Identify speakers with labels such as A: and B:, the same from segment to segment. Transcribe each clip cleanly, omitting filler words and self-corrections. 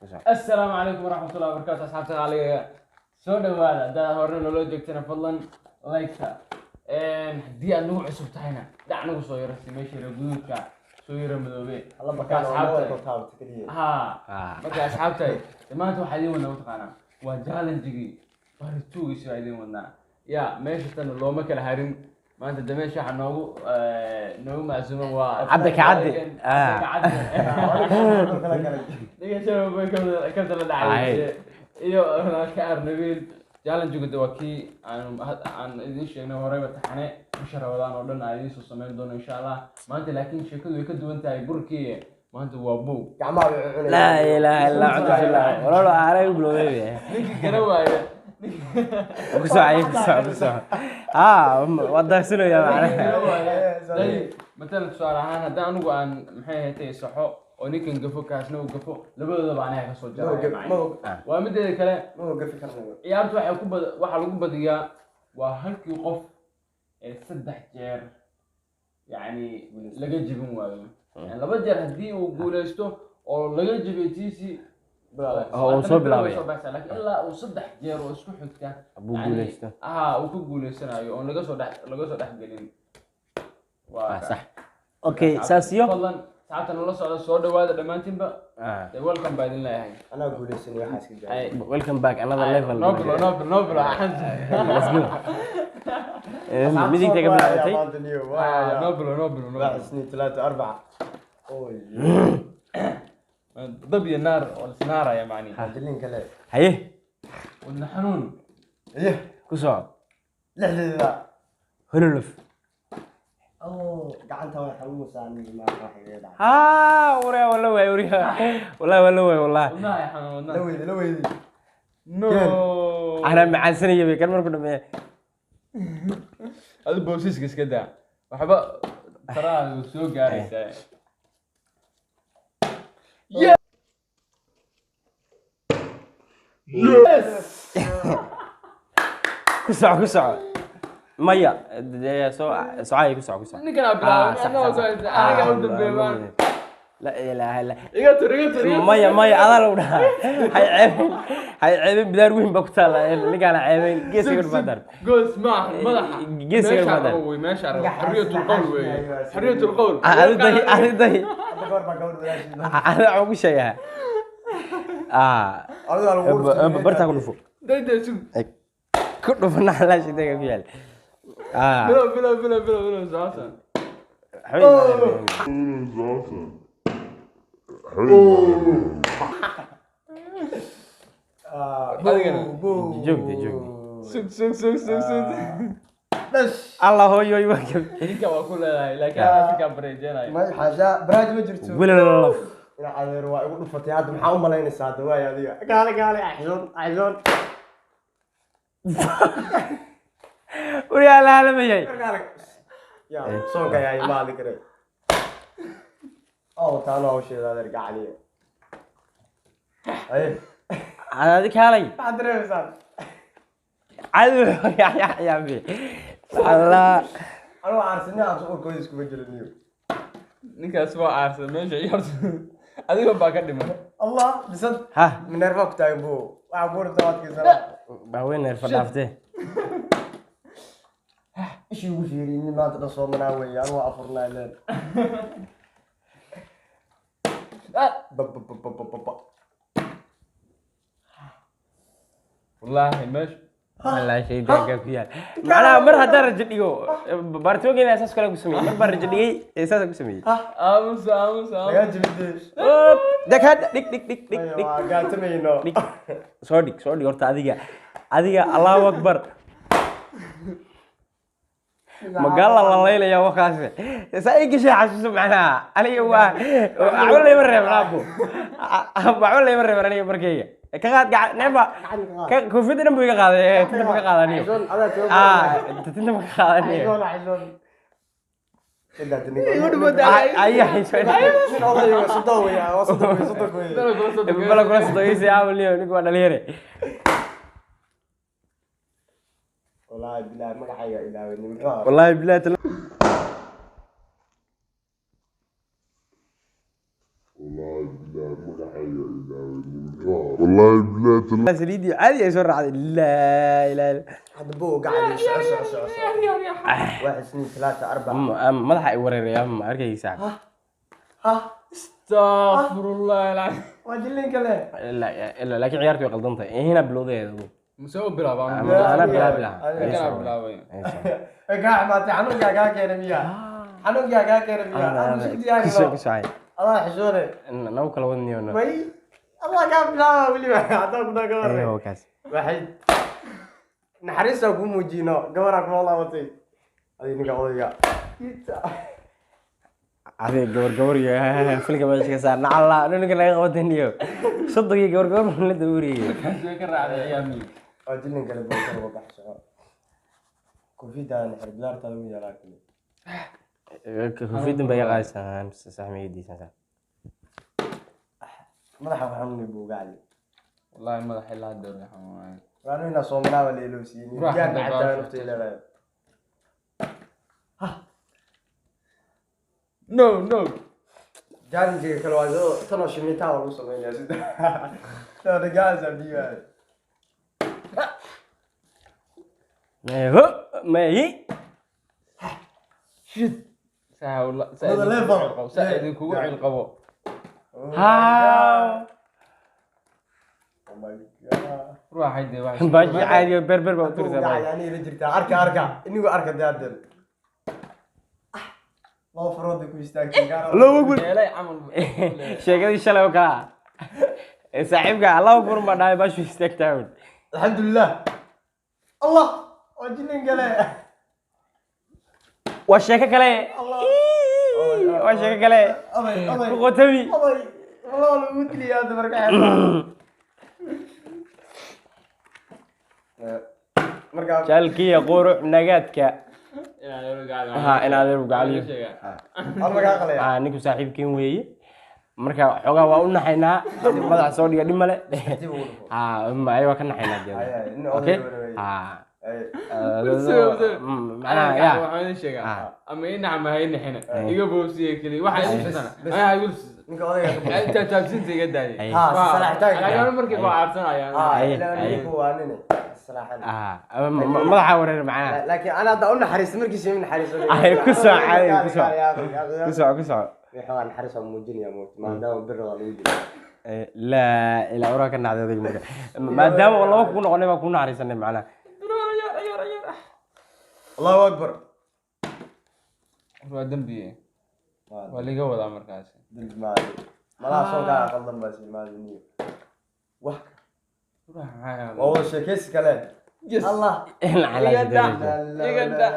A: Assalaamu calaykum waraxmatullahi wabarakaatu, asxaabta qaaliga, soo dhawaada. Haddaad hore naloo joogtana, fadlan like-ta. Haddii aad nagu cusub tahayna, dhac nagu soo yarasi meesha yara guduudka soo yara madoobe. Marka asxaabta, ha, marka asxaabtay, maanta waxaa idiin wadnaa, mataqaanaa, waa challenge-gii part two-giisi baa idiin wadnaa. Ya meesha tan looma kala harin maanta. De meesha waxaa noogu macsuuman waa
B: Cabdi Kacaddi.
A: Cabdi Kacaddi. Ninka shabab kabta la dhacay iyo ka Arnabiil. Challenge-gu de waa kii aan idiin sheegnay horeyba, taxane bisha Ramadaan oo dhan aan idiin soo samayn doono, insha Allah. Maanta laakiin sheekadu way ka duwan tahay burkii, maanta waa buug.
B: Laa ilaaha illaa cunta walaalo aanay u bilowday.
A: Ninkii gara waaye.
B: Ku soco, ku soco, ku soco. Haa, waa daagsanaya macnaha.
A: Matalan, tusaale ahaan, haddii anigu aan, maxay ahayd, saxo oo ninkan gafo, kaasna uu gafo, labadoodaba anaga kasoo jaraya macnaha. Waa mideeda kale, ciyaartu waxay ku bad waxaa lagu badiyaa waa halkii qof ee 3 jeer yacni laga jebin waayo. Yani 2 jeer haddii uu guuleysto oo laga jebiyo tiisi
B: Oo uu soo bilaabay.
A: Soo baxaysaa, laakiin ilaa uu 3 jeer oo isku xigta
B: buu
A: yani,
B: guuleysto.
A: Aha, uu ku guuleysanayo oon laga soo dhex gelin. Waa
B: sax, okay, saas iyo
A: fadlan saxaabta nala socda, soo dhawaada dhammaantiinba. Dee welcome baa idin leeyahay.
C: Anaa guuleysanay, waxaa iska jecel.
A: Ay,
B: Welcome back, another level.
A: Noo bilo, noo bilo, noo bilo, Xamsa.
B: Let's go. Midigta ka bilaabatay.
A: Ah, noo bilo, noo bilo, noo bilo.
C: واحد، اثنين، ثلاثة، أربعة. أوي.
A: Dab iyo naar oo lisnaaraya macnihi.
C: عدلين كلام.
B: Haye.
A: Wadna xanuun.
C: إيه.
B: Ku soco.
C: لحظة.
B: Hololof.
C: أوه، gacanta way xanuunaysaa, aniga ma wax iga dhacay.
B: Haa, waryaa, wala waay, waryaa, wallahi wala waay, wallahi.
A: Wadnaha ay xanuun, wadnaha.
C: La weydi, la weydi.
A: No.
B: Anaa macaansanaya bay kan marku dhameeya.
A: Adi boosiska iska daa, waxba taraadu soo gaaraysaa. Yes.
B: Ku soco, ku soco. Maya, dee soo socay, ku soco, ku soco.
A: Ninkan aa bilaabay.
B: Ah, sax,
A: anaa
B: sax, sax.
A: Aniga u
B: Ah,
A: dambeeyaan.
B: La ilaaha illa.
A: Iga tur, iga tur, iga tur.
B: Maya, maya, adaa lagu dhahaa. Hay ceebeyn, hay ceebeyn, bidaar weyn baa ku taala. Ninkaana ceebeyn, geesiga dhufaa.
A: Goos maaha madaxa.
B: Geesiga
A: meesha
B: badan.
A: Rabo wey, meesha rabo. Xorriyatul qowl weeye, xorriyatul qowl.
B: Adiday, adiday.
C: Hadda goor baa gabadh walaashiis.
B: Ada waxaan ku sheegaa, ah.
C: Adigaa lagu urtay.
B: Bartaa ku dhufo.
A: Dayda sug.
B: Ku dhufo, naxlaa shidayga ku yaal, ah.
A: Bilow, bilow, bilow, bilow, bilow, socota.
B: Waxba.
C: Ah,
A: Adigana.
C: buu, buu.
B: Joogde, joogde.
A: Sug, sug, sug, sug, sug.
C: Dhash.
B: Allah, hooyoy, waa gab.
A: Ninka waa ku leedahay, laakiin anaa si kaa bareejeenayo.
C: Ma xaasha baraaj ma jirto.
B: Wilolof.
C: Ina adeer waa igu dhufatay hadda, maxaa u malaynaysaa hadda? Waay adiga. Gaale, gaale, axsoon, axsoon.
B: Waryaa, la halamayay.
C: Gaale. Ya, soonka ayaa imaadi kare. Oo, taano hawsheeda adeer gacaliye. Aye.
B: Adi kaalay.
C: Maxaad dareemaysaa?
B: Cadu yaabi Allah.
C: Anigu aarsinay, aarso urkooda iskuma jiro niyo.
A: Ninkaas waa aarsan meesha iyo horta adiga baa ka dhiman.
C: Allah, bisad.
B: Ha.
C: Minerva ku taagan buu. Waxaa ku rabtaa waadkiisana.
B: Baaweyn neerfa dhaaftee.
C: Ishii ugu fiiriyey nin maanta dhan soomanaa weeye, anigu waa afurnaa leen. Ba ba ba ba ba ba ba.
A: Wallaahi meesha.
B: Wallaahi shaydaanka ku yaal macnaha, mar haddaan rajo dhigo baartoogeena saas kale ku sameeyey, mar baan rajo dhigay saasa ku sameeyey.
A: Aamus, aamus,
C: Lagaa
A: aamus.
C: jebidee.
B: Dekaad, dhig, dhig, dhig, dhig, dhig.
C: Waa gaatamayno.
B: Dhig, soo dhig, soo dhig horta. Adiga, adiga, Allahu akbar, magaala la laylaya wakaas saa ii gashay. Xasuuso macnaha, aniga waa waxba layma reeban, aabo, waxba layma reeban. Aniga markayga ka qaad gacan neefa ka koofiyadda dhan buu iga qaaday. Tinta ma ka qaadaniyo? Ah, tinta ma ka qaadaniyo?
C: Xishoon, xishoon.
A: Igu dhufatay.
B: Ayaa.
C: Nin odayga 30 weeye, waa 30 weeye, 30 weeye.
B: Bala kula sodoysi aawliyo, ninku waa dhalinyare.
C: Wallaahi bilaahi magacayga ilaaway, muxuu ahaa?
B: Wallahi bilahi.
D: Wallahi bilahi magacayga ilaaway, muxuu والله بالله تالله.
B: Saliidii caadi ay soo raacday. Laa ilaaha illa.
C: Hadda buu gacali, soco soco soco soco. 1 2 3 4.
B: Madaxa ay wareeraya ma arkaysaa?
C: Ha.
A: Astaghfirullah alcazim.
C: Waa jilin kale.
B: Laakiin ciyaartu way qaldan tahay. Hina bilowdeeda.
A: Muse u bilaabaa?
B: Ana bilaabi lahaa.
A: Ninkanaa bilaabay.
C: Way kaa xumaatay, xanuunkaa kaa keenay miyaa? Xanuunkaa kaa keenay miyaa? Aan isku diyaarino.
B: Ku socay.
C: Adaa xishoone.
B: Nagu kala wadniyo.
C: May adaa kaa bilaaba weliba haddaan ku dhaa ka warray.
B: Eyo kaas.
C: Waxay naxariistaa kuu muujino, gabaraa kula laabatay adiga ninka odayga.
B: Adiga gabar gabar iyo filka meesha ka saar, nacalla ninka naga qabataniyo soddon iyo gabar gabar baan la dabuuriyay.
A: Kaasi way ka raacday ciyaarmii.
C: Waa jilin kale, bookar uga bax, soco. Koofidaan xirbidaartaada ugu yaalaa kale.
B: Koofidin bay qaadaysaa saxmiyadiisa.
C: Madaxa ku xanuunay buu gacali.
A: Wallahi madaxa ilaa hadda way xanuunayaan.
C: Waanu inaa soomanaa la ilowsiinin.
A: Ruux
C: jaan
A: hadda
C: xataa
A: baasha.
C: Nafta leedahay.
A: No, no.
C: Challenge kale waa soo tanoo shimitaa waa lagu sameynaya sida tana gaasa biyaha.
B: Meeho meeyi.
A: Saa wala saa
C: Another
A: idinkugu
C: level.
A: cilqabo, saa idinkugu cilqabo.
B: Haa.
C: Oh my God.
A: Ruuxay dee wax.
B: Baashi caadi oo berber baa u
C: Hadduu
B: tirsaa.
C: gacali aniga la jirtaa, arka arka inigu arka dee laba farood bay ku istaagtay gaar.
B: Allahu akbar.
A: Meelay camal.
B: Sheekadii shalay oo kale ah. Ee, saaxiibka Allahu akbar baa dhahay, baashu istaagtaa uun.
C: Alxamdulilah, Allah waa jilin kale.
B: Waa sheeko kale.
C: Allah.
B: Waa sheeko kale.
C: Oday oday.
B: Ku qotami.
C: Oday wallah waa lagu diliyaa hadda marka xeebta marka.
B: Jalkiya qurux nagaadka.
A: Inaad adeer gacali.
B: Ha, inaad adeer gacaliyo.
C: Hal magaa qalaya.
B: Ah, ninku saaxiibkeen weeye, marka xoogaa waa u naxaynaa, madaxa soo dhiga dhib male.
C: Dib ugu dhufo.
B: Ah, ay waa ka naxaynaa.
C: Ay, ay, nin
B: jeeda okay.
C: oday weeye.
B: Ah.
C: Ay.
B: Macnaha ya.
A: Waxaan idin sheegaa.
B: Ah.
A: Ama inaca ma haynixina. Iga boobsiye keliya. Waxa idin sheegana. Anaha igu
C: Ninka odayga ka baxay.
A: inta taabsinta iga daayay.
B: Ay.
C: Ha, salaaxitaanka.
A: Laakiin markii ku aarsanayaan.
C: Ah,
B: Ay,
C: ilaa
B: ay.
C: ninku waa nin salaaxan.
B: Ah, madaxa wareer macnaha.
C: Laakiin ana hadda u naxariisto markiisa ima naxariiso.
B: Ay, ku soo caadi, ku soo. Ku soco, ku soco.
C: Waxaa naxariis waa muujinaya moogta maadaama bir waa lagu jiro.
B: Eh, laa ilaa uraa ka nacday adayga marka maadaama oo laba kugu noqonay baa kugu naxariisanay macnaha.
C: Allahu akbar.
A: Waa dambi. Waa liga wadaa markaasi.
C: Dilk maadi malaha soonkaa qaldan baa silmaadi niyo wax.
A: Ruuxa maxaa
C: Waa wada sheekaysi kale.
A: Yes.
C: Allah.
A: Iga dhac. Iga dhac.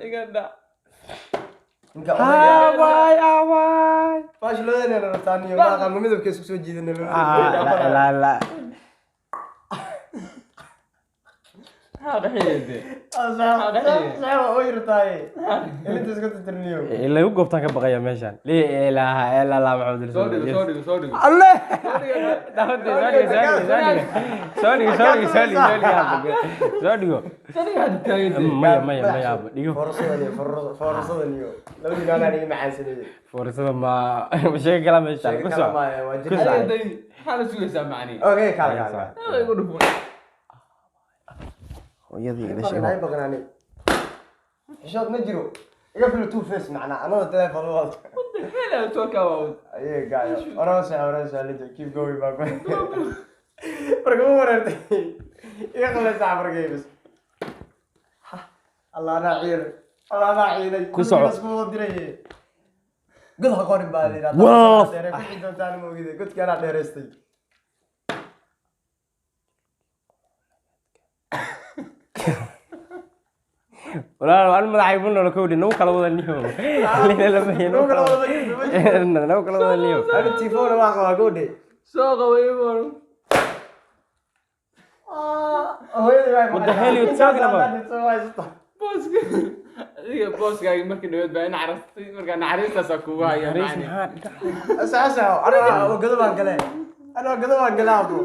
A: Iga dhac.
C: Ninka odayga.
B: Awaay awaay.
C: Baash loodana rabtaa niyo ma aqaan midabka isku soo jiidanay.
B: Ah, la la la.
A: Maxaa dhexeeyay?
C: Saxib oo yartaay ilinta iska titirniyo.
B: Lagu goobtaan ka baqaya meeshaan. Laa ilaaha illa Allah Maxamed.
A: Soo dhigo, soo dhigo, soo dhigo.
B: Alle. Soo dhigo, soo dhigo, soo dhigo, soo dhigo, soo dhigo, soo dhigo.
A: Soo dhigo hadda taagan.
B: Maya maya maya, aabo dhigo.
C: Foorsadan iyo foorsadan iyo labadii naanaan iga macaansanayay.
B: Fursada ma sheega kala meeshaan ku
C: Sheeko
B: soco.
C: kale maayo, waa
B: Ku
C: jir.
B: soco.
A: Adiga day maxaa la sugaysaa macni?
C: Okay, kaale kaale.
A: Aa, igu dhufo.
B: Hooyadii ila
C: Baqnaan baqnaani xishood ma jiro, iga filo two face macnaa anada telefoon wad.
A: What the hell are you talking about?
C: Ayay gaayo orasa orasa la keep going back marka ma wareertay iga qaleysaa markay bas. Allah anaa ciilay, Allah anaa ciilay.
B: Ku soco.
C: Isku wada diray god ha qorin baa la yidhahdaa.
B: Wow.
C: Ku xidhi doontaan ma ogide godkii anaa dheeraystay.
B: Walaal an madaxay bu nolol kowdhi nagu kala wada niyo.
C: Nagu kala wada ma.
B: Nagu kala wada niyo.
C: Ani tifona waa qabaa gowdhe.
A: Soo qabay baro.
C: Hooyadii baa.
B: What the hell you talking about?
A: Booska. Adiga booskaaga markii dhaweyd baa in carastay, markaa naxariistaasaa kugu haya macni.
C: Asa asa gado baan galee, anaa gado baan galee abo.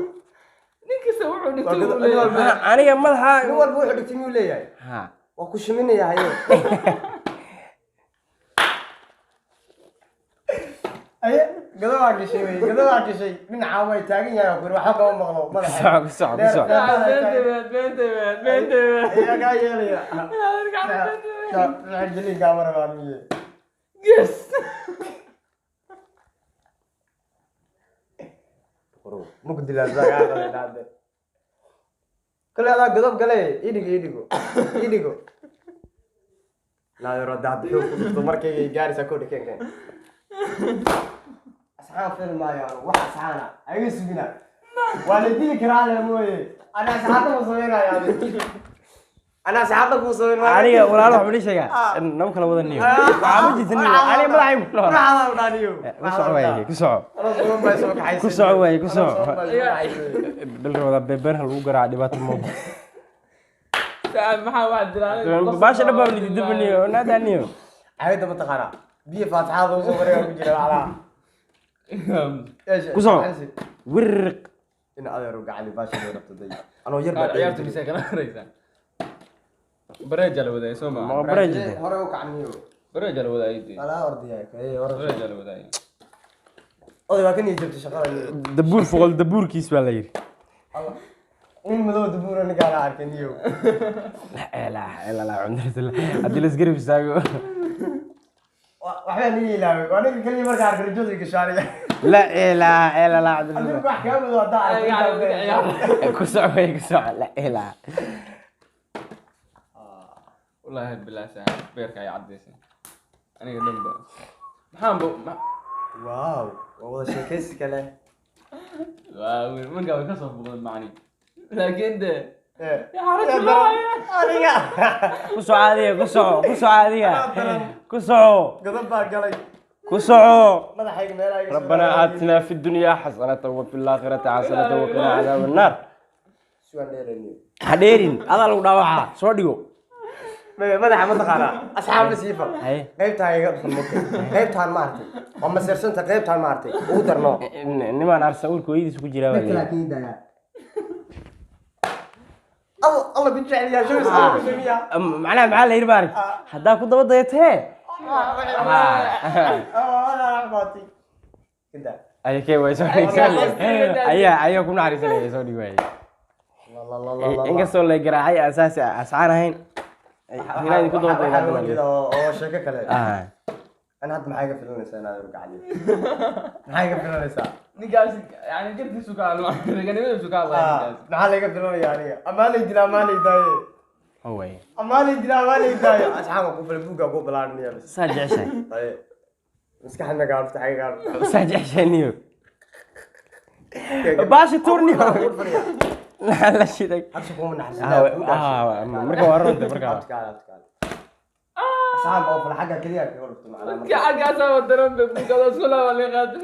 A: Nin kasta wuxuu dhigtay
C: Waa
A: uu leeyahay.
B: Aniga madaxa
C: Nin walba wuxuu dhigtay miyuu leeyahay?
B: Ha.
C: Waa ku shiminaya haye haye. Gadabaa gashay wey, gadabaa gashay. Dhinaca way taagan yahay ku waxa kama maqlo madaxa.
B: Ku soco, ku soco, ku soco.
A: Beentay.
C: Ayaa kaa yeelaya. Jilin kaa marabaan miye.
A: Yes.
C: Maku dilaa saa kaa qalay dhacde. Kale adaa godob gale, idhigo, idhigo, idhigo. Naadiro daad xoog ku dhufto markayga gaaraysaa koo dhikeen keen. Asxaan fil maayo, wax asxaana ayaga sugina. Waa la dili karaa le mooye. Ana asxaabta ma sameynaya adi. Ana asxaabta kuu sameyn maayo.
B: Aniga walaalo waxaan ii sheegaa nama kala wadaniyo, waxaa ma jirta niyo, aniga madaxay ku nool.
C: Madaxda u dhaaniyo.
B: Ku soco waaye, ku soco.
C: Anoo sugan baa soo kaxaysay.
B: Ku soco waaye, ku soco.
C: Anoo sugan baa soo kaxaysay.
B: Bil rabada beebeen ha lagu garaaca, dhibaato mooga.
A: Maxaa wax dilaa?
B: Baasha dhan baa lididabaniyo naadaaniyo.
C: Caagada ma taqaanaa? Biyo faatixada lagu soo maray ku jira macnaha.
B: Ku soco. Wirriq.
C: In adeer u gacali baasha loo rabto day. Anoo yar baa
A: Ciyaarta mise kala haraysaa? Bareeja la wadaayay soo ma?
B: Ma bareejide?
C: Hore u kacniyo.
A: Bareeja la wadaayay dee.
C: Alaa ordaya kay hore.
A: Bareeja la wadaayay.
C: Oday waa ka niyad jabtay shaqada.
B: Dabuur foqol dabuurkiis baa la yidhi.
C: Nin madow dabuura ninkaan la arkay niyo.
B: La ilaaha illa Allah, haddii la isgarab istaago.
C: Waxbaa niga ilaaway. Waa ninka kaliya markaa arkay rajada gashaaniya.
B: La ilaaha illa Allah.
C: Adigu wax kaa madow haddaa arkay.
B: Ku soco way, ku soco, la ilaaha.
A: Wallaahi bilaa saaxiib, beerka ay caddaysay aniga dhanba maxaanba
C: Wow, waa wada sheekaysi kale.
A: Waa weyn markaa way ka soo fuqdeen macni, laakiin de
C: Aniga.
B: Ku soco adiga, ku soco, ku soco adiga, ku soco.
C: Godob baa galay.
B: Ku soco.
C: Madaxayga meelaha iga soo
B: ربنا آتنا في الدنيا حسنة وفي الآخرة حسنة وقنا عذاب النار.
C: Sugan dheeraniyo.
B: Hadheerin, adaa lagu dhaawacaa, soo dhigo.
C: Madaxa ma taqaanaa? Asxaabta siifa.
B: Haye.
C: Qaybtaan iga dhufan mugta. Qaybtaan ma artay. Waa masiirsanta qaybtaan ma artay. Ugu darno.
B: Nimaan arsa uurka hooyadiis ku jiraa baa la yidhi.
C: Laakiin dayaa. Allah Allah ku jecel yaa shubis Allah ku shamiya.
B: Macnaha maxaa la yidhi baarik haddaa ku daba dayatee?
C: Ah, raxmati. Inta.
B: Ayakee way soo dhigsan, ayaa ku naxariisanaya, soo dhig waaye.
C: La la la la la.
B: Inkastoo la garaacay asaasi asxaan ahayn inaa idinku daba
C: Waxaa loo
B: daydaa.
C: jeedaa oo sheeko kale. Ana hadda maxay iga filanaysaa inaad urgacdiyo? Maxay iga filanaysaa?
A: Ninkaas yani jirkiisu ka hadla, raganimadiisu ka hadlaya ninkaas.
C: Maxaa layga filanaya aniga? Amaa lay dilaa, amaa lay daaye.
B: Way.
C: Amaa lay dilaa, amaa lay daaye. Asxaabka ku fila buugga ku balaarinaya bas.
B: Saa jeceshahay.
C: Haye. Maskaxda gaarta xagga gaarta.
B: Saa jeceshahay niyo, baasha tuurniyo la shiday.
C: Habsi kuma naxariistaa.
B: Marka waa runta marka.
C: Asxaab oo fila xagga kaliya kaga dhufto macnaha.
A: Dadka xaggaasaa wadaran bay buugada isku laba liqaadin.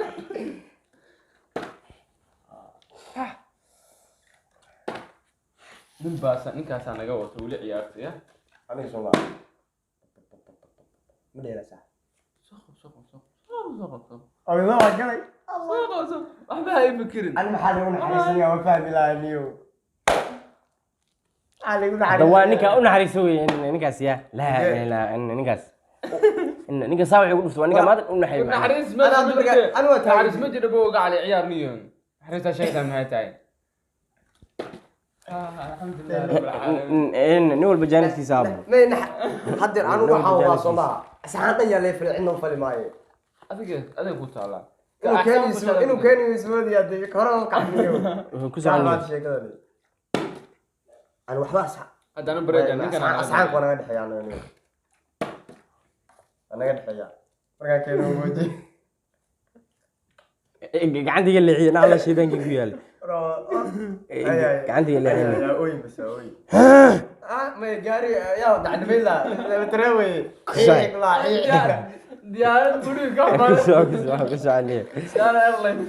A: Nin baasa ninkaasaa naga wato weli ciyaartay ya.
C: Aniga soo ma. Ma dheeraysaa?
A: Soo qab, soo qab, soo qab, soo qab, soo qab.
C: Ogedo waa galay.
A: Soo qab, soo waxba ha ii fikirin.
C: Ani maxaa lagu naxariisanaya waa fahmi lahaa niyow. Maxaa lagu
B: Hadda waa
C: naxariisanaya?
B: ninka u naxariiso wey ninkaas ya laa ilaaha ninkaas ninka saa waxay ku dhufto waa ninka maanta u naxay macnaha.
A: Naxariis ma
C: Anaa
A: jiro.
C: marka- anigu waa taagan.
A: Naxariis ma jiro buu gacali ciyaar niyoon. Naxariistaa sheegtaa maxay tahay? Alxamdulilah rabbil caalamiin.
B: Nin walba jaaniskiisa abo.
C: May nax haddeer anigu waxaan waa soo maaha. Asxaan dhan yaa lee filay, cidna u fali maayo.
A: Adiga ku taalaa.
C: Inuu keeni ismoodaya dee hore u kacniyo.
B: Wuxuu ku
C: Saan
B: socon.
C: maanta sheekadani. Ani waxba asxaan
A: Haddana bareeja ninkan
C: asxaanku waa naga dhexeeya anaga niyow. Waa naga dhexeeya. Markaan keeno mooji.
B: Gacantiga leexiye na alla shaydaanka ku yaal. Gacantiga leexiye.
C: Ooyin bas ooyin. Ah, may gaari yaa dacdamay la. Taree wey.
A: Diyaarad guriga ka
B: Ku
A: badan.
B: soco, ku soco, ku soco niyo.
A: Diyaarad airline.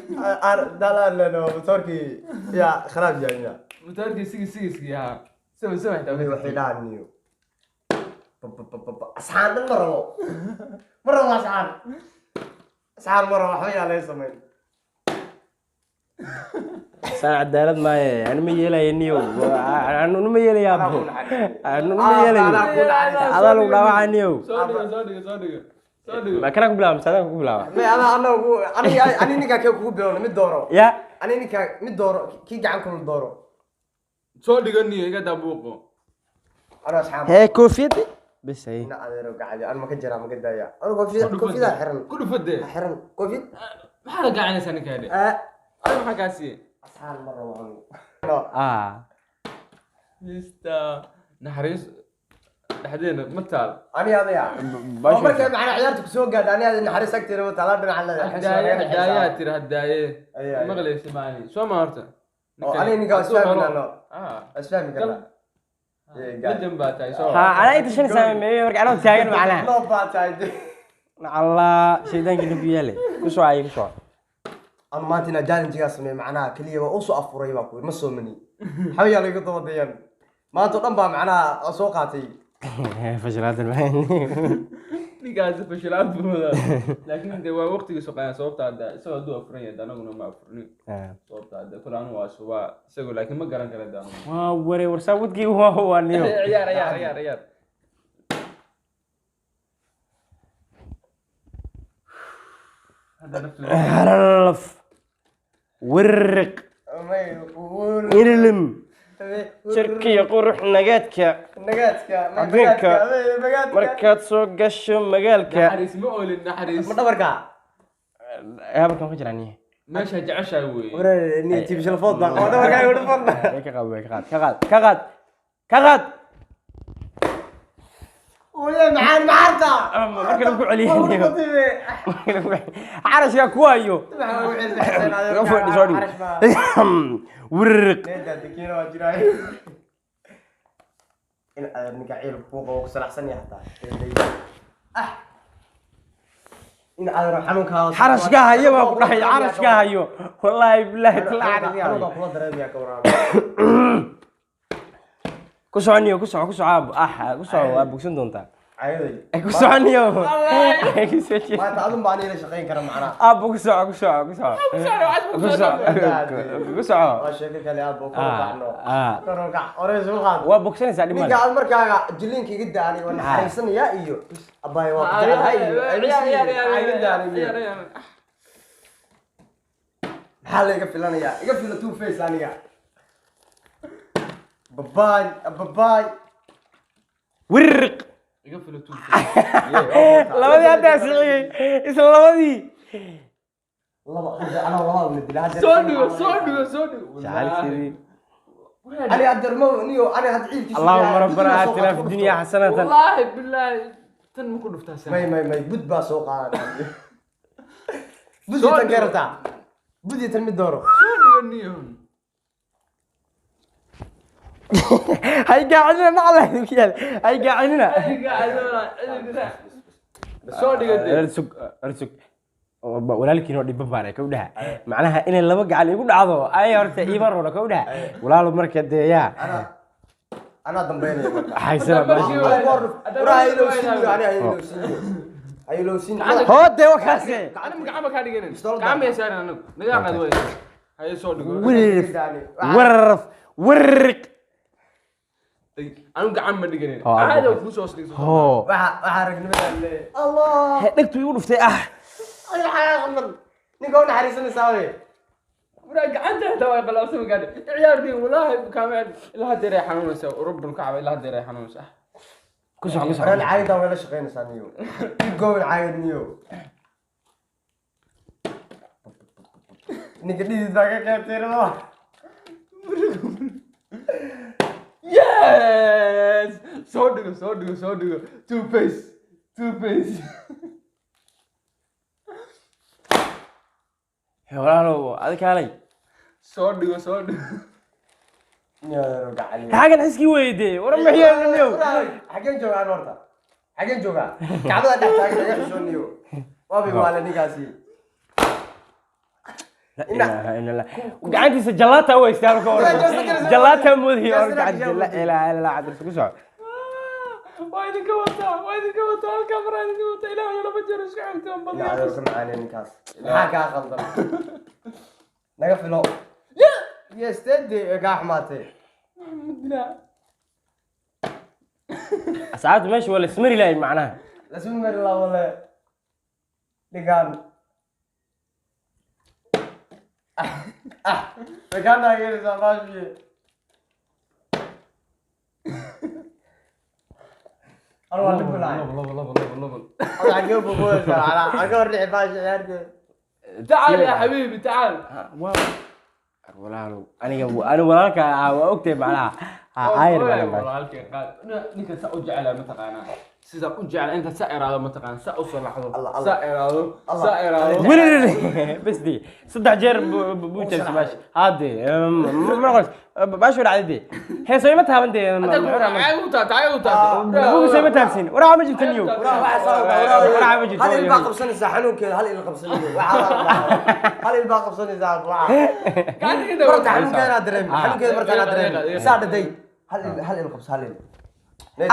C: Dalaaleno motorkii yaa kharaab yahay.
A: Motorkii sigis sigiskii ahaa. 7 7 xitaa.
C: Waxay dhahaan niyo. Asxaan dhan ma rabo. Ma rabo asxaan. Asxaan ma rabo, waxba yaa laga samayn.
B: Saan cadaalad maaye, ani ma yeelaya niyo, anu ma yeelaya abo, anu ma yeelayo, adaa lagu dhaawacaa niyo.
A: Soo dhigo, soo dhigo, soo dhigo. Soo dhigo.
B: Ma kana ku bilaaba mise adaan ku bilaaba?
C: May ana anagu ani ani ninkaa kee kugu bilowna mid dooro.
B: Ya.
C: Ani ninkaa mid dooro, kii gacan kula dooro.
A: Soo dhigo niyo, iga daabuuqo.
C: Ano asxaab.
B: Hee, koofiyadda bes ay.
C: Ina adeero gacali an ma ka jiraa, ma ka daaya anu koofiyad, koofiyada xiran.
A: Ku dhufadee.
C: Xiran koofiyad.
A: Maxaa la gacanaysaa ninkaa dhe? Adiga maxaa kaa siiyey?
C: Asxaan ma rabo anigu.
B: Ah.
A: Mr. Naxariis dhexdeena ma taal.
C: Ani adaya oo markay macnaa ciyaarta kusoo gaadha, ani ada naxariis agteena ma taala dhinaca leedahay.
A: Hadaaye hadaayaa tiri hadaaye.
C: Ay, ay.
A: Maqlaysa maani soo ma horta.
C: Oo ani ninkaa isfahmi karno.
A: Ah.
C: Isfahmi karnaa.
A: Legend baa tahay soo.
B: Ha, anaa inta shan saameeyay marka anoo taagan macnaha.
C: Loo baa tahay.
B: Allah, shaydaankii lagu yeelay. Ku soo ay, ku soo.
C: Ama maanta inaa challenge-gaa sameey macnaha keliya waa usoo afuray baa kuwi ma soo mani xawayaa laga daba dayan maanta oo dhan baa macnaha aan soo qaatay.
B: Fashilaatan ma.
A: Ninkaasi fashilaad buu wadaa, laakiin de waa waqtigiisu qayan. Sababta hadda isagoo hadduu afuran yahay, anaguna ma afurnin. Sababta hadda kule anu waa subaa isagoo, laakiin ma garan kara de anigu.
B: Waa ware warsaa wadkii waa niyo.
A: Ciyaar, ciyaar, ciyaar, ciyaar. Hadda naftu
B: Haralaf. Wirriq. Irlim. Jirkiyo qurux nagaadka.
C: Nagaadka.
B: Adduunka.
C: Magaadka.
B: Markaad soo gasho magaalka.
A: Naxariis ma oolin, naxariis.
C: Ma dhabarka?
B: Habarkan ku jiraan niyo.
A: Meesha jeceshahay weeye.
C: Wareer ni tibshalafood baa qaba dhabarka igu dhufan.
B: Way ka qaad, way ka qaad, ka qaad, ka qaad, ka qaad.
C: Ooye maxaan maxarta.
B: Marka lagu celiyo. Marka lagu celiyo. Xarashka ku hayo. Iga fadhi, soo dhigo. Wirriq.
C: In adeer ninka ciil kuu qabo ku salaxsan yahay hataa ah in adeer xanuunkaa
B: Xarashka hayo baa ku dhahay, xarashka hayo. Wallaahi billahi talaa xarashka hayo.
C: Xanuunkaa kula dareemaya ka waran.
B: Ku soco niyo, ku soco, ku soco aabo. Ah, ku soco, waa bogsan doontaa.
C: Cayaday.
B: Ay, ku soco niyo. Ay, ku soo jeed.
C: Maanta adun baan ila shaqayn kara macnaha.
B: Aabo, ku soco, ku soco, ku soco. Ku soco. Ku soco.
C: Waa sheeko kale aabo, kor u kacno.
B: Ah.
C: Kor u kac hore soo qaad.
B: Waa bogsanaysaa, dhib
C: ninka
B: male.
C: aad markaaga jiliinka iga daanay waa naxariisanaya iyo abbaay waa ku jeclahay iyo iga daanay. Maxaa la iga filanayaa? Iga fila two face aniga. Babaay babaay.
B: Wirriq.
A: Iga filo two.
B: Labadii hadda siciyey. Isla labadii.
C: Laba hadda anaa labada la dilaa hadda.
A: Soo dhigo, soo dhigo, soo dhigo.
B: Jacalsidii.
C: Ani hadda ma niyo ani hadda ciilkiisa.
B: اللهم ربنا آتنا في الدنيا حسنة.
A: Wallaahi billaahi tan ma ku dhuftaa sen.
C: May may may, bud baa soo qaadan bud iyo tan kee rabtaa, bud iyo tan mid dooro.
A: Soo dhigo niyo.
B: Hay gaacinina nacla yaal, hay gaacinina.
A: Soo dhigo dee.
B: Sug sug, walaalkiin oo dhiban baan ka dhaha macnaha inay laba gacan igu dhacdo ay horta iima roona ka dhaha walaalo marka dee yaa.
C: Anaa anaa dambeynaya marka.
B: Haysana.
C: Waraa haylowsiiniyo ani haylowsiiniyo haylowsiiniyo.
B: Hoode wakaase.
A: Gacan gacan ba kaa dhiganin, gacan bay saarin anagu nagaa qaad way haye soo dhigo.
B: Wirrif warraf wirriq.
A: Anu gacan ma dhiganin.
B: Oo,
A: caadi oo kuu soo dhigso.
B: Hoo.
C: Waxa waxaa ragnimada leeyahay Allah.
B: Dhegtu igu dhuftay ah.
C: Ay waxaa qaldan ninka u naxariisanaysaa wey.
A: Waraa gacanta xitaa way qalabsan gaadhi ciyaartii wallaahi kaama ilaa haddeer ay xanuunaysaa, rabbul kacba ilaa haddeer ay xanuunaysaa.
B: Ku soco, ku soco.
C: Waraan caayada way la shaqaynaysaa niyo, keep going caayad niyo. Ninka dhidid baa ka qaybtay rabo.
A: Yes, soo dhigo, soo dhigo, soo dhigo. Two face, two face.
B: Walaalow adi kaalay.
A: Soo dhigo, soo dhigo.
C: Niyo gacali.
B: Xagan xiskii weyde war ma yeelanayo.
C: Xageen joogaa aan horta? Xageen joogaa? Kacbada dhex taagan naga xishooniyo waabay waale ninkaasi.
B: La ilaaha illa Allah, gacantiisa jalaata way istaag ka hor jalaata moodii hor gacanta la ilaaha illa Allah cabdi ku soco.
A: Waa idinka wataa, waa idinka wataa halkaa maraa idinka wataa ilaahay laba jeer isku xigtoon
C: Ina
A: badiyaa.
C: adeer ka macaanee ninkaas, maxaa kaa qaldan? Naga filo yes tede kaa xumaatay.
A: Madilaa.
B: Asxaabta meesha waa la ismari lahay macnaha.
C: Lasma mari laa wale. Ninkaan way kaa taageeraysaa baashii. Anu waa dhib lahay.
A: Labo, labo, labo, labo, labo.
C: Hada xagee u boboodaysaa? Calaa ka hor dhici baashi ciyaarteeda.
A: تعال يا حبيبي تعال.
B: Walaalow, aniga ani walaalka ah waa ogtahay macnaha. Ayar baa baash.
A: Walaalkay qaad. Ninka saa u jeclaa mataqaanaa, sida u jecla inta saa iraado mataqaanaa, saa u salaxdo.
C: Allah, Allah.
A: Saa iraado.
C: Allah.
A: Saa iraado.
B: Weli bas dee 3 jeer buu jabsay baash haade ma noqon baash waa dhacday dee heeso ima taaban dee.
A: تعال.
B: Bugu soo ima taabsin waraa ma jirto niyow.
C: Waraa, waxaa saa u dhaw, waraa,
B: Waraa ma jirto.
C: Hal il baa qabsanaysaa xanuunkeeda, hal il qabsanaysa. Waxaa hal il baa qabsanaysaa, waxaa. Marka xanuunkeeda dareemi, xanuunkeeda markaan dareemi. Saa dhaday. Hal il, hal il qabso, hal il.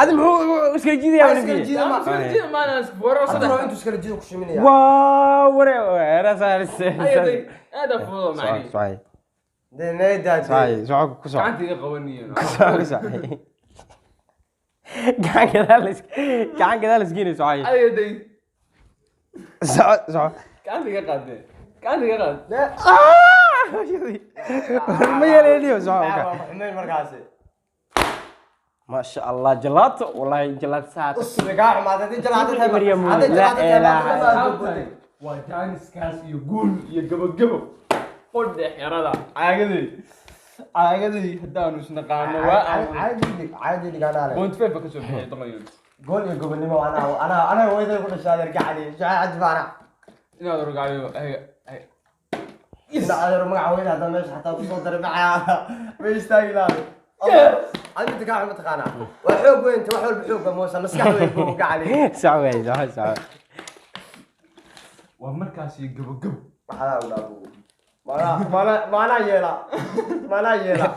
B: Adi muxuu iskala jiidayaa?
C: Iskala jiida ma. Haddana waa intuu iskala jiido ku shiminaya.
B: Waa ware
C: Dee needaa dee.
B: ku soco ku soco, gacan gadaal gacan gadaal isgeynay, socay, soco, soco.
C: Dee.
B: Ma yeeleniyo, soco.
C: Waa xumeyn markaasi.
B: Maasha Allah, jalaato, wallahi jalaato saata.
C: Us way kaa xumaatay haddii jalaato tahay.
B: Maryam,
C: Haddii jalaato tahay,
B: la
C: baa boboday.
A: Waa jaaniskaas iyo guul iyo gabagabo qodhe xerada caagaday caagaday haddaanu isnaqaano waa
C: Caadi dhig, caadi dhig anaa leh.
A: 0.5 ba kasoo bixiyay doqon.
C: Gool iyo gobonimo anaa anaa anaa hooyaday ku dhashay adeer gacali. Jacayl cajib anaa.
A: Inaad rogaayo.
C: Ina adeer magaca hooyada haddaan meesha xataa kusoo daray macaa ma istaagi lahayn. Adiga inta kaa xun mataqaanaa. Waa xoog weyn, wax walba xoog baa moosa, maskax weyn buu gacali.
B: Soco waay, soco, soco.
A: Waa markaas iyo gabagabo.
C: Maxaa u dhaafo? Maanaa maanaa maanaa yeela. Maanaa yeela.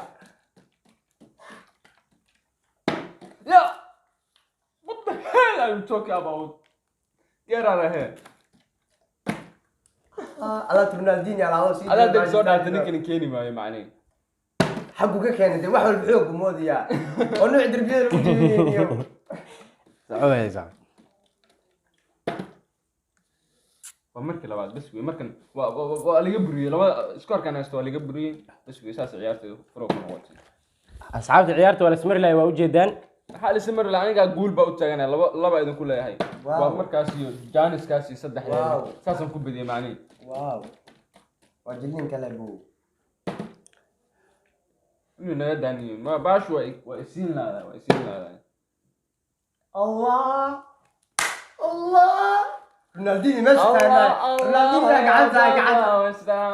A: Yeah! What the hell are you talking about? Get out of here.
C: Alaa Ronaldinho alaa sii.
A: Adaa deg soo dhaartay ninkani keeni maayo macnihi.
C: Xaggu ka keenay dee wax walba xoog buu moodayaa. Oo nooc derbiyada lagu jebinayo.
B: Soco waay, soco.
A: Waa markii labaad bas wey, markan waa laga buriyey labada iskoorkan haysto, waa laga buriyey bas wey, saas ciyaartay furo ku noqotay.
B: Asxaabta, ciyaarta waa la ismari lahay, waa ujeedaan.
A: Maxaa la ismari lahaa? Anigaa guul baa u taaganaya, laba laba idinku leeyahay.
C: Wow.
A: Waa markaas iyo jaaniskaas iyo saddexdeeda.
C: Wow.
A: Saasaan ku bediyey macnihi.
C: Wow. Waa jilin kale buu.
A: Inuu naga daaniyo ma baashu waa isiin laadaa, waa isiin laadaa.
C: Allah. Allah. Ronaldinho meesha taagnaa. Ronaldinho gacanta gacanta.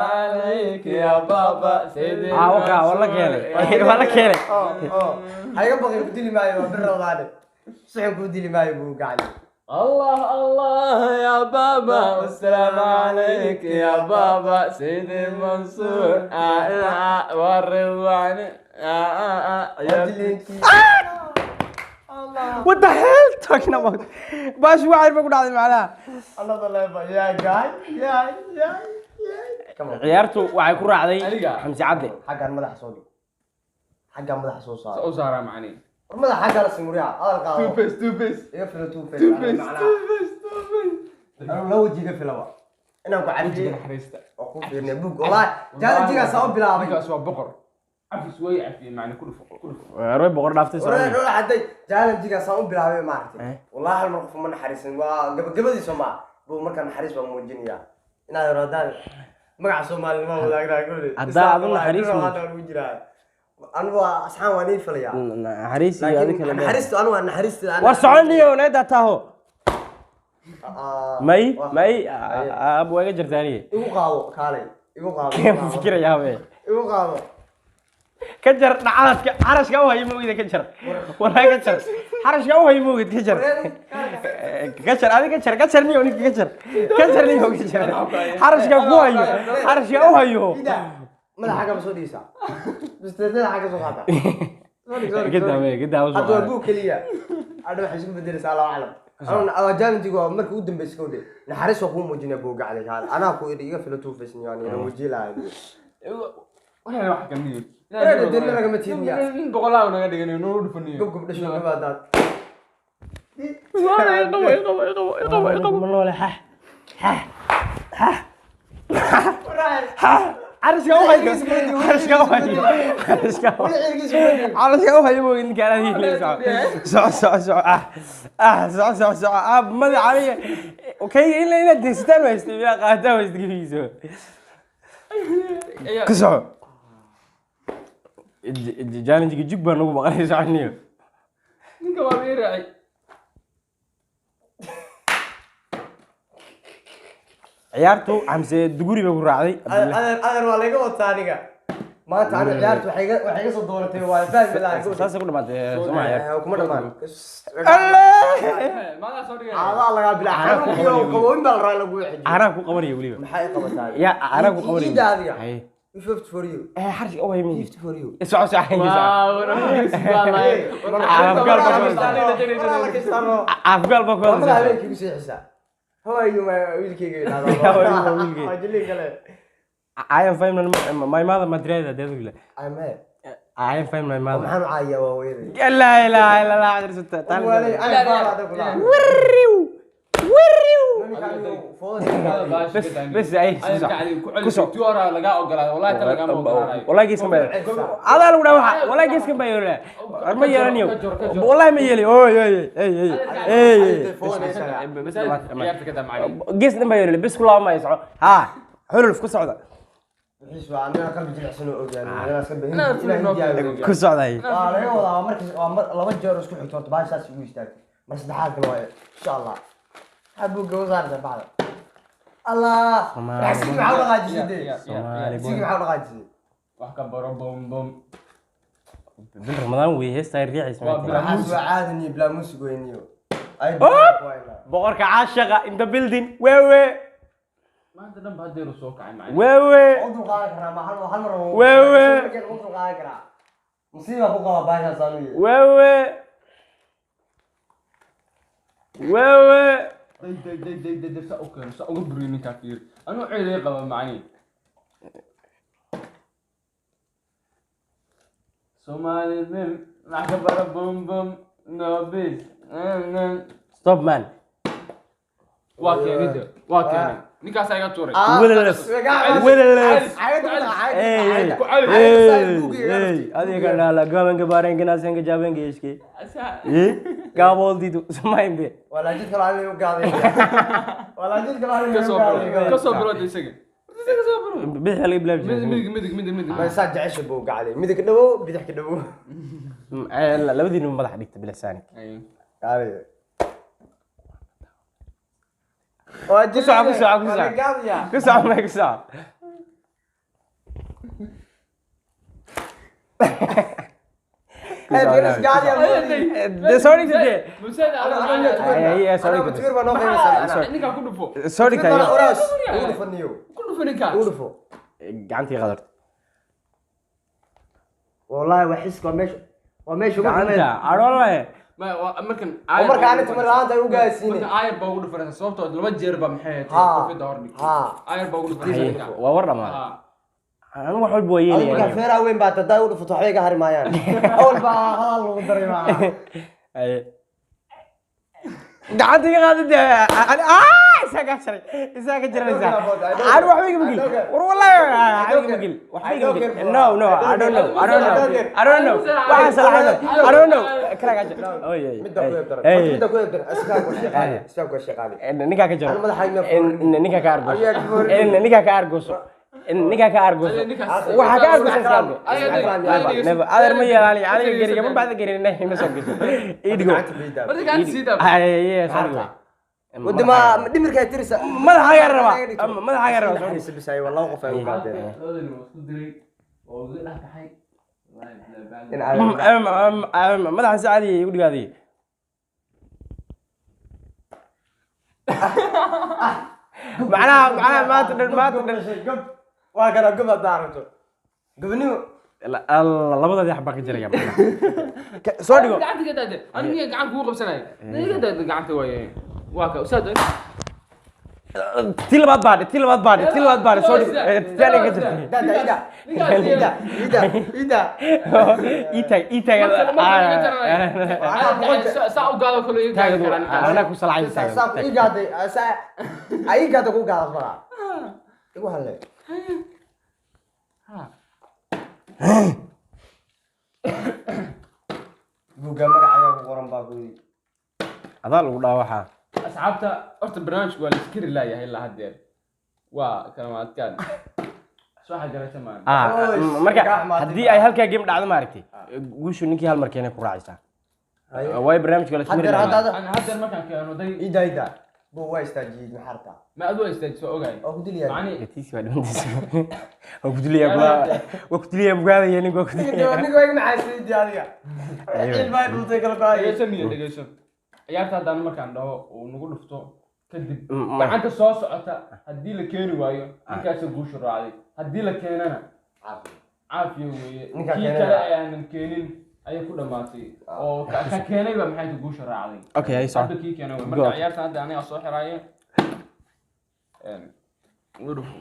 A: عليك يا بابا سيدي.
B: Ah, wakaa waa la keenay, waa la keenay.
C: Oo. Ha iga baqin, ku dili maayo, waa bir Ramadaane. Sixin ku dili maayo buu gacali.
A: الله الله يا بابا والسلام عليك يا بابا سيدي منصور والرضوان
C: Waa
A: يا
C: jilinkii.
B: What the hell talking about? Baash waxay ba ku dhacday macnaha.
C: Another level. Yeah, guy. Yeah, yeah, yeah. Come on.
B: Ciyaartu waxay ku raacday
A: Aniga.
B: Xamsi Cabdi.
C: Xaggaan madaxa soo dhig. Xaggaan madaxa soo saar.
A: وزارة معني.
C: War madaxa xaggaa la simuriyaa. Hadal qaado.
A: تو فيس تو فيس.
C: Iga filo two face.
A: تو فيس تو فيس تو فيس.
C: Anigu laba waji iga fila wa. Inaan ku cafiyo
A: naxariista.
C: oo ku fiirnay bug. Wallahi, challenge-gaas aan u bilaabay.
A: Ninkaas waa boqor, cafis way cafiyey macni, ku dhufo ku dhufo.
B: Roy boqor dhaaftay soo.
C: Wallahi rola hadday challenge-gaas aan u bilaabay maaragtay.
B: Eh.
C: Wallahi hal mar qof ma naxariisan. Waa gabagabadiisa ma. Buu markaa naxariis baa muujinayaa. Inaad yarahdaan magaca Soomaalinimo wadaagnaa guri.
B: Haddaa adu naxariis muuj-
C: Hadda ugu jiraa. Anigu waa asxaan waan ii filayaa.
B: Naxariis iyo
C: Laakiin
B: adiga kale.
C: naxariistu anigu waa naxariista.
B: War soconniyo needa taho. May may ab waa iga jartaa aniga.
C: Igu qaado kaalay. Igu qaado.
B: Keen fikirayaa be.
C: Igu qaado.
B: Ka jar dhacdaadka xarashka u hayo moogida, ka jar wallahi, ka jar xarashka u hayo moogid, ka jar, ka jar adiga, ka jar, ka jar niyo ninka, ka jar, ka jar niyo, ka jar xarashka ku hayo, xarashka u hayo.
C: Ida madaxa kama soo dhigaysaa. Bisteetada xagga soo qaata. Soo dhig, soo dhig,
B: Ka
C: soo dhig.
B: daamay, ka daamo soo
C: Hadda waa
B: qaada.
C: buug keliya. Hadda waxay isku bedelaysaa Allahu aclam. Anuu challenge-gu waa markii ugu dambeysay ka dhe. Naxariis waa kuu muujinaya buugga cali kaale. Anaa ku idhi iga filo two face niyo aniga muujin lahaa.
A: Walahi wax kan niyo.
C: Wareer, dee nagama tiidin yaa.
A: Nin boqolaal naga dhiganayo noo dhufaniyo.
C: Gobgob dhasho gabaadaad.
B: Ma noole, xah xah. Carashka u hayo, carashka u hayo, carashka u hayo, carashka u hayo moogi ninka anaa hiilay. Soco, soco, soco, soco, ah ah, soco, soco, soco, ah, madax aniga kayga in inaad daysataan haystay, inaad qaataan haystay gebigiisa. Ku soco, challenge jug baa nagu maqanay, soconiyo.
A: Ninka waa ii raacay.
B: Ciyaartu Xamse Duguri bay ku raacday Cabdillah.
C: Adeer, adeer, waa laga wataa aniga maanta. Aniga ciyaartu waxay iga soo dooratay, waa fahmi lahaa.
B: Saasay ku dhamaatay Soomaa ciyaartu.
C: Kuma dhamaan.
B: Alle.
A: Maadaa soo dhigay.
C: Caadaa lagaa bilaa xanuunkiyo qabowin baa la rabaa in lagu xijiyo.
B: Caanaha ku qabanaya weliba.
C: Maxay qabataa?
B: Ya caanaha ku qabanaya.
C: Iida adiga.
B: Haye.
C: 50 for you.
B: Eh, xarshka u hayo.
C: 50 for you.
B: Soco, soco, soco. Afgaal baa ku
C: Lamada
B: hadlaysaa.
C: Habeenkii ku seexisaa. How are you, my wiilkayga yidhahdaa.
B: How are you, my wiilkayga?
C: Waa jilin kale.
B: I am fine, my mother Madrid dedu.
C: I'm here.
B: I am fine, my mother.
C: Maxaan u caayaa? Waa hooyaday.
B: La ilaha illa Allah Cabdirasata.
C: Waalay, ana baa ada kula.
B: Wirriw wirriw. بس بس ay. Ku soco.
A: Lagaa ogolaado wallahi, tan lagaama ogolaanayo.
B: Wallahi geeskan baa adaa lagu dhaha waxa, wallahi geeskan baa yeelaa. War ma yeelanayo, wallahi ma yeeli. Oy oy, ey ey ey.
A: Ciyaarta ka damcay.
B: Gees dhan baa yeelay, bes ku laaba maayo. Soco, ha, xuluf ku socda.
C: Wixiis waa aniga qalbi jilicsan oo ogaan. Aniga iska bixin.
A: Inaad
C: Ilaahay
A: noo
C: diyaariyo.
B: Ku socday.
C: Waa laga wadaa, waa markii waa mar laba jeer isku xigto horta baashaas igu istaagtay. Mar saddexaadkana waa insha Allah. Xabuu gabo saarta bacda. Allah.
B: Soomaali.
C: Sigi maxaa u dhaqaajisay dee?
B: Soomaali.
C: Sigi maxaa u dhaqaajisay?
A: Wax ka baro bom bom.
B: Bil Ramadaan wey, heestaa riixaysa.
A: Waa
B: maanta.
A: bilaa
C: Waxaas waa caadin iyo bilaa muusig weyniyo. Ay.
B: Boqorka caashaqa in the building, wewe.
A: Maanta dhan ba hadeeru soo kacay macallin.
B: Wewe.
C: U dulqaadan karaa ma hal hal mar.
B: Wewe.
C: U dulqaadan karaa. Musiiba ku qaba baashaas anu yahay.
B: Wewe wewe.
A: Day day day day day day, saa u keeno, saa uga buriyo ninkaa. Fiir, anuu ceeday qaba macni Soomaali bim, wax ka baro bom bom, no bis.
B: Stop, man.
A: Waa keenay de, waa keenay, ninkaasaa iga tuuray.
B: Wililif wililif. Adiga dhala gabanka barenka nasenka jabenka ishki gaaboldidu samaynde.
C: Walaajid kale aan u gaaday. Walaajid kale aan u
A: Kasoo bilo,
C: gaaday.
A: kasoo bilo de isaga, isaga soo bilo.
B: Bidix laga bilaabi
A: Midig
B: jiray.
A: Midig midig midig midig.
C: Ma saa jecesha buu gacday. Midig dhawow, bidix ka dhawow.
B: Labadiina madax dhigta bilisaani.
A: Ay.
C: Gaaday. Waa
B: Ku soco, ku soco, ku soco.
C: Gaadaya.
B: Ku soco may, ku soco.
C: Hey, bilis gaadaya.
B: Dee soo dhigta dee.
A: Musaada.
B: Ay, ay, sorry.
C: Timir baa noo qiimaysaa.
A: Ninkaa ku dhufo.
B: Soo dhigta.
C: Timir baa oraas. Ugu dhufo niyo.
A: Ku dhufo ninkaa.
C: Ugu dhufo.
B: Gacantii qadarta.
C: Wallahi waa xiska, waa meesha ugu
B: gacanta
C: xumeed.
B: adhoolaye.
A: Markan
C: Oo marka ani timir la'aanta ay u gaasiinay.
A: Markan aayar baa ugu dhufanaysa, sababtoo laba jeer baa maxay ahayd
C: Ha.
A: kofida hor dhigtay.
C: Ha.
A: Aayar baa ugu dhufanaysa ninkaa.
B: Waa war dhamaad.
A: Ha.
B: Anigu wax walba waa
C: Adigu markaa
B: yeelaya.
C: feeraha weyn baa taday u dhufato, waxbay ka hari maayaan. Awal baa halaal lagu daray maaha.
B: Haye. Gacanta iga qaada dee. Ah, isaa kaa jaray, isaa ka jaranaysaa. Ani waxba igama gelin war, wallahi waxba igama gelin, waxba igama gelin. No no, I don't know, I don't know, I don't know. Waxaan salaxay, I don't know. Kala kaa jar. Oy oy.
C: Midda ku eebdaran.
B: Hey.
C: Midda ku eebdaran. Asbaab waa shaqaale. Asbaab waa shaqaale.
B: Ninkaa ka jaro.
C: Ani madaxa ima furin.
B: Ninkaa ka argooso.
C: Ayaa ka furin.
B: Ninkaa ka argooso, ninkaa ka argooso. Waxaa ka argooso iska argo. Never. Adeer ma yeelaan aniga geriga ma baxda gerin ma soo gasho iidhigo.
C: Gacanta fiidaa.
A: Marka gacanta sii daa.
B: Haye, soo dhigo.
C: Wadama dhimirka ay tirisa.
B: Madaxaaga rabaa, madaxaaga rabaa, soo dhigo.
C: Naxariis bisay waa laba qof ay u qaadeen.
A: Labadani waa isku diray oo uga dhex baxay.
C: In adeer.
B: Madaxa si caadi igu dhigaaday. Macnaha maanta dhan, maanta dhan.
C: Gob. Waa kana gob haddaa aragto. Gobnimo.
B: Labadaadii xabaa ka jiraya macnaha. Soo dhigo.
A: Gacanta ka daade, aniga miyaa gacan kugu qabsanaya? Iga daade gacanta waaye, waa ka usaad.
B: Ti labaad baadhe, ti labaad baadhe, ti labaad baadhe, soo dhigo. Ti aniga ka jirtay.
C: Da da ida. Ida ida ida.
B: Ii taag, ii taag.
A: Saa u gaado kale iga gaadi karaa ninkaas.
B: Anaa ku salacay.
C: Saa
B: taag.
C: ii gaaday. Saa ay ii gaaday ku gaada fara. Igu halle.
A: Ha.
C: Buugga magacaaga ku qoran baa ku yidhi.
B: Adaa lagu dhaawacaa.
A: Asxaabta, horta barnaamijku waa la iskari laayahay ilaa haddeer, waa kalamaadkaan soo xajaraysa maan.
B: Ah,
C: Oy,
B: marka
C: kaa xumaatay.
B: Haddii ay halkaa game dhacdo, maaragtay, guushu ninkii hal mar keenay ku raacaysaa.
C: Haye.
B: Waayo barnaamijka waa la iskari
C: Haddeer,
B: laayahay.
C: hadda.
A: Ana haddeer markaan keeno day.
C: Ida, ida. Buu waa istaajiyey, maxaa rabtaa?
A: Ma adu waa istaajiso, ogaay.
C: Waa ku dilayaa.
A: Macni.
B: Tiisi waa dhimantiisa, waa ku dilayaa kula, waa ku dilayaa bugaadaya ninka, waa ku dilayaa.
C: Ninka waa iga maxaasidii adiga. Cil baa dhuntay kala go'ay.
A: Dhegeyso niyo, dhegeyso. Ciyaarta haddaan markaan dhaho uu nagu dhufto kadib,
B: Ma-
A: gacanta soo socota haddii la keeni waayo, ninkaasa guushu raacday. Haddii la keenana, caafiya weeye.
C: Ninkaa
A: kii
C: keenana.
A: Kale ayaanan keenin ayay ku dhamaatay oo ka keenay baa maxay tahay guusha raacday.
B: Okay, ay soco.
A: Hadda kii keenay wey.
B: Go.
A: Marka ciyaarta hadda aniga soo xiraaye. Ugu dhufo.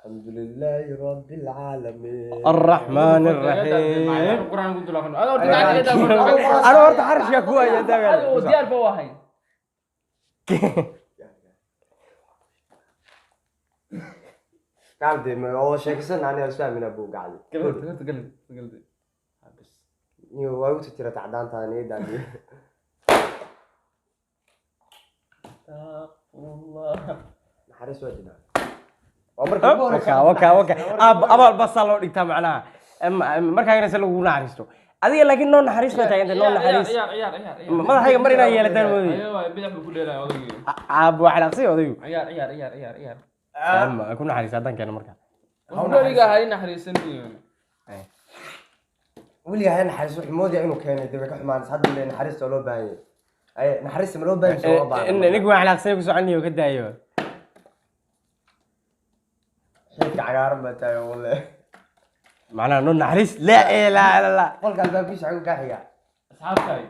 C: الحمد لله رب العالمين.
B: الرحمن الرحيم.
A: Quraan ku dul aqrino. Adoo horta
B: Ana horta xarashka ku haya daagan.
A: Adoo diyaar ba u ahay.
C: Gacdi ma oo sheekaysan aniga isfahmina buu gacdi.
A: Galad galad galad galad. Bas.
C: Iyo waa ugu tira tacdaantaada niyadda.
A: Astaghfirullah.
C: Naxariis waa jirtaa. Waa markii ugu horreysay.
B: Waka waka waka, abaal basaa loo dhigtaa macnaha. Markaa se lagu naxariisto adiga, laakiin noo naxariis bay tahay inta noo naxariis.
A: Ciyaar ciyaar ciyaar ciyaar.
B: Madaxayga mar inaa yeelataan moodi.
A: Ayo waay, bidix buu ku dheelaya odaygii.
B: Aab waa xanaaqsay odaygu.
A: Ciyaar ciyaar ciyaar ciyaar ciyaar.
B: Ku naxariis haddaan keeno marka.
A: Weliga ha i naxariisan iyo.
C: Weligaa ha naxariis wuxuu moodaya inuu keenay dee way ka xumaanaysa hadda le naxariista waa loo baahan yahay. Ay naxariista ma loo baahan yahay mise loo baahna?
B: Ninku waa xanaaqsay ku soconniyo ka daayo.
C: Xididka cagaaran baa taagan walle.
B: Macnaha noo naxariis, laa ilaaha illa Allah.
C: Qolka albaabkiisa xaguu kaa xigaa.
A: Asxaabtay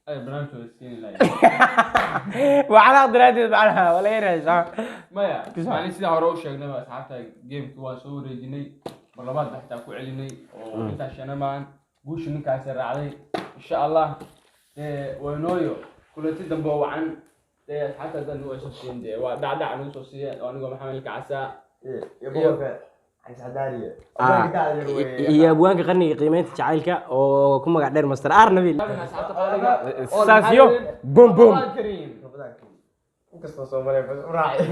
A: ay barnaamijkooda siini lahayd.
B: Waa xanaaq daraaddeed macnaha waa laga yaryahay soo.
A: Maya, macni sidaa hore u sheegnayba, asxaabta, gameki waa soo wareejinay, mar labaad ba xitaa ku celinay oo intaa shana maan guusha ninkaasi raacday, insha Allah. Dee waynooyo kulanti dambe oo wacan. Dee asxaabta haddaan nagu soo siin, dee waa dhacdhac nagu soo siiya oo anigoo Maxamed Ilka Casaa.
C: Iyo boqorka Xasan Cadaariye.
B: Iyo abwaanka qarniga qiimeynta jacaylka oo ku magac dheer Master R Nabil.
A: Asxaabta qaaliga.
B: Saas iyo bom bom.
A: Kariim.
C: Inkastoo Soomaaliya bas u raaci.